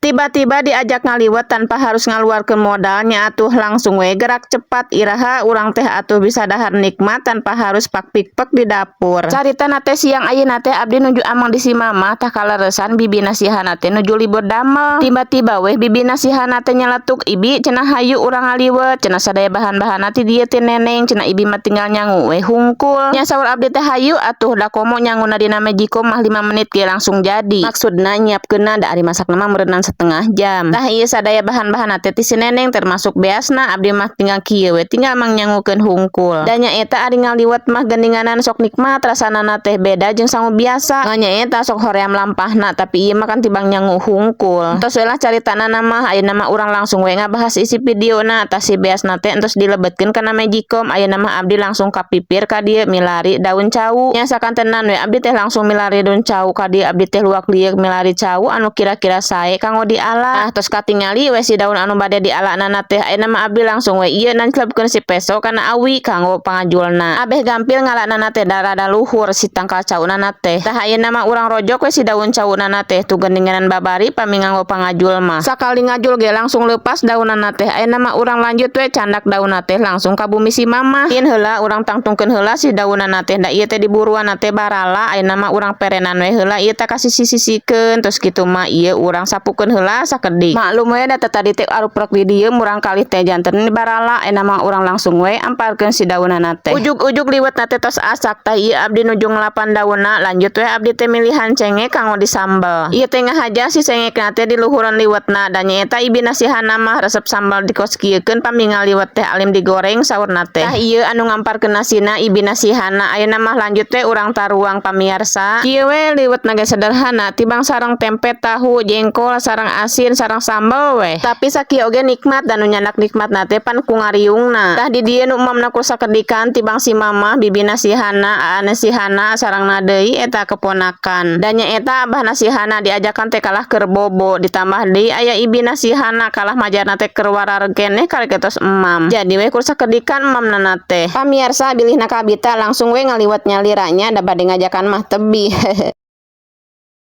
Tiba-tiba diajak ngaliwet tanpa harus ngaluarkeun modalnya, atuh langsung we gerak cepat. Iraha urang teh atuh bisa dahar nikmat tanpa harus pak pikpek di dapur. Carita teh siang ayeuna teh abdi nuju ameng di si mama. Tah, kaleresan bibi nasihana teh nuju libur damel. Tiba-tiba weh bibi nasihana teh nyeletuk, "Ibi," cenah, "hayu urang ngaliwet," cenah, "sadaya bahan-bahan ti dieu ti neneng," cenah, "ibi mah tinggal nyangu we hungkul." Nya, saur abdi teh, hayu atuh, da komo nyanguna dina Magicom mah 5 menit ge langsung jadi. Maksudna nyiapkeunna, da ari masakna mah meureunnan setengah jam. Tah, ieu sadaya bahan-bahan teh ti si neneng, termasuk beasna. Abdi mah tinggal kieu we, tinggal mangnyangukeun hungkul. Da nyaeta ari ngaliwet mah geuninganan sok nikmat rasana teh, beda jeung sangu biasa. Nyaeta sok hoream lampahna, tapi ieu mah kan tibang nyangu hungkul. Tos we lah caritana mah, ayeuna mah urang langsung we ngabahas isi videona. Tah, si beasna teh entos dilebetkeun kana Magicom. Ayeuna mah abdi langsung kapipir ka dieu milari daun cau. Nya, sakantenan we abdi teh langsung milari daun cau ka dieu. Abdi teh luak lieuk milari cau anu kira-kira sae kanggo diala. Ah, tos katingali we si daun anu bade dialana teh. Ayeuna mah abdi langsung we ieu nanclebkeun si peso kana awi kanggo pangajulna. Abeh gampil ngalana teh, da rada luhur si tangkal cauna teh. Tah, ayeuna mah urang rojok we si daun cauna teh tuh, geuninganan babari pami nganggo pangajul mah. Sakali ngajul ge langsung leupas daunana teh. Ayeuna mah urang lanjut we candak daunna teh langsung ka bumi si mama. Kin heula urang tangtungkeun heula si daunana teh, da ieu teh diburuan teh barala. Ayeuna mah urang perenan we heula ieu teh kasih sisi-sisikeun. Terus kitu mah ieu urang sapukeun heula sakedik. Maklum we da tadi teh aruprek di dieu murang kalih teh janten barala. Ayeuna mah urang langsung we amparkeun si daunana teh. Ujug-ujug liwetna teh tos asak. Tah, ieu abdi nuju ngelapan daunna. Lanjut we abdi teh milihan cengek kanggo disambel. Ieu teh ngahaja si cengekna teh di luhuran liwetna, da nyaeta ibi nasihana mah resep sambal dikos kieukeun pami ngaliwet teh alim digoreng saurna teh. Tah, ieu anu ngamparkeun nasina ibi nasihana. Ayeuna mah lanjut we urang taruang, pamiarsa. Kieu we liwetna ge sederhana, tibang sareng tempe, tahu, jengkol, sareng asin, sareng sambel weh. Tapi sakieu oge nikmat, dan nu nyandak nikmatna teh pan ku ngariungna. Tah, di dieu nu emamna ku sakedikan tibang si mama, bibi nasihana, aa nasihana, sareng deui eta keponakan. Dan nyaeta abah nasihana diajakan teh kalah keur bobo, ditambah deui aya ibi nasihana kalah majarna teh keur warareg keneh karek tos emam. Jadi we kur sakedikan emamna teh. Pamiarsa, bilih nakabita langsung we ngaliwet nyaliranya, da bade ngajakan mah tebih.